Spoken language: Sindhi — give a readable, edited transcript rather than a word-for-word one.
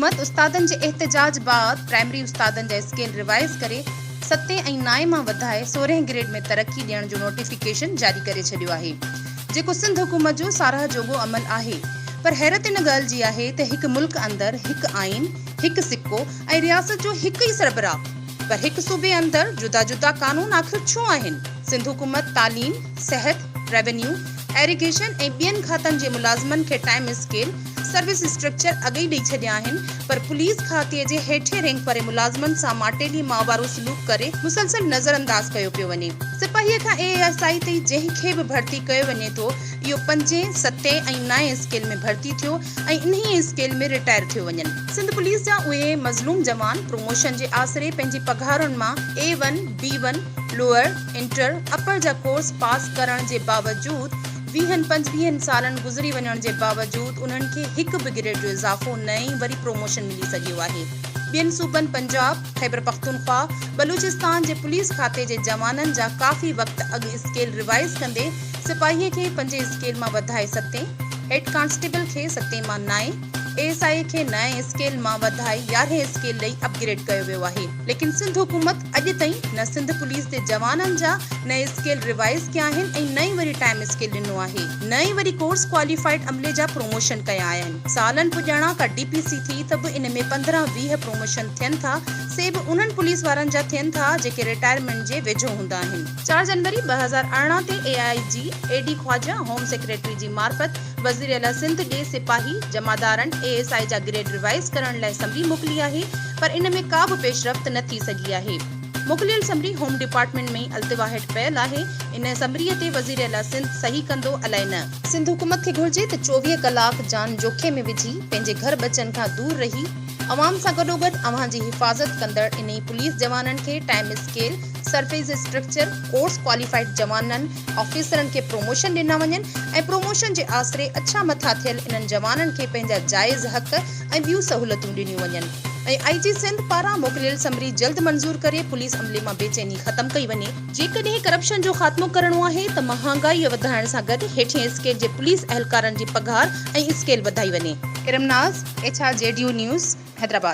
حڪومت استادن جي احتجاج بعد پرائمري استادن جا اسڪيل ريوائز ڪري ستين ۽ نائين مان وڌائي سورهين گريڊ ۾ ترقي ڏيڻ جو نوٽيفڪيشن جاري ڪري ڇڏيو آهي جيڪو سنڌ حڪومت جو ساراهه جوڳو عمل آهي پر حيرت ان ڳالهه جي آهي ته هڪ ملڪ اندر هڪ آئين، هڪ سڪو ۽ رياست جو هڪ ئي سربراهه پر هڪ صوبي اندر جدا جدا قانون آخر ڇو آهن؟ سنڌ حڪومت تعليم، صحت، ريونيو، ايريگيشن ۽ ٻين کاتن جي ملازمن کي ٽائيم اسڪيل، سروس اسٽرڪچر اڳ ئي ڏئي ڇڏيا آهن پر پوليس کاتي جي هيٺين رينڪ واري ملازمن سان ماٽيلي ماء وارو سلوڪ ڪري مسلسل نظر انداز ڪيو پيو وڃي. سپاهي کان اي ايس I تائين جنهن کي به ڀرتي ڪيو وڃي ٿو اهو پنجين، ستين ۽ نائين اسڪيل ۾ ڀرتي ٿيو ۽ انهيء اسڪيل ۾ رٽائر ٿيو وڃن. سنڌ پوليس جا اهي مظلوم جوان پروموشن جي آسري پنهنجي پگهارن مان A one, B one, lower, inter, upper جا ڪورس پاس ڪرڻ جي باوجود ويهن پنجويهن سالن گذري وڃڻ جي باوجود انهن کي هڪ به گريڊ جو اضافو نه ئي وري پروموشن ملي سگهيو آهي. ٻين صوبن پنجاب، خيبرپختونخوا، بلوچستان جي پوليس کاتي جي جوانن جا ڪافي وقت اڳ اسڪيل ريوائز ڪندي سپاهي کي پنجين اسڪيل مان وڌائي ستين، هيڊ ڪانسٽيبل کي ستين مان نائين، اي ايس I کي نائين اسڪيل مان وڌائي يارهين اسڪيل ڏئي اپ گريڊ ڪيو ويو آهي ليڪن سنڌ حڪومت اڄ تائين نه سنڌ پوليس جي جوانن جا نه اسڪيل ريوائز ڪيا آهن ۽ نه ئي وري ٽائيم اسڪيل ڏنو آهي نه ئي وري ڪورس ڪواليفائيڊ عملي جا پروموشن ڪيا آهن سالن پڄاڻان ڪا ڊي پي سي ٿي ته به ان ۾ 15 20 پروموشن ٿين ٿا سي به انهن پوليس وارن جا ٿين ٿا جيڪي رٽائرمينٽ جي ويجهو هوندا آهن. 4 جنوري 2018 تي A I G A D Khawaja home secretary جي معرفت وزيراعليٰ سنڌ ڏي سپاهي، جمعدارن، اي ايس I جا گريڊ ريوائز ڪرڻ لاء سمري موڪلي آهي پر ان ۾ ڪا به پيش رفت نه ٿي سگهي آهي. موڪليل سمري هوم ڊپارٽمينٽ ۾ ئي التوا هيٺ پيل آهي، ان سمري تي وزيراعليٰ سنڌ صحيح ڪندو الائي نه. سنڌ حڪومت کي گهرجي ته 24 ڪلاڪ جان جوکي ۾ وجهي پنهنجي گهر ٻچن کان دور رهي عوام سان گڏوگڏ اوهان جي حفاظت ڪندڙ انهي پوليس جوانن کي time scale, service structure, course qualified جوانن، آفيسرن کي پروموشن ڏنا وڃن ۽ پروموشن جي آسري اڇا مٿا ٿيل انهن جوانن کي پنهنجا جائز حق ۽ ٻيون سهولتون ڏنيون وڃن ۽ آئي جي سنڌ پاران موڪليل سمري جلد منظور ڪري پوليس عملي مان بيچيني ختم ڪئي وڃي. جيڪڏهن ڪرپشن جو خاتمو ڪرڻو آهي ته مهانگائي وڌائڻ سان گڏ هيٺين اسڪيل جي پوليس اهلڪارن جي پگهار ۽ اسڪيل وڌائي وڃي. Iram Naz, H R G D news, Hyderabad.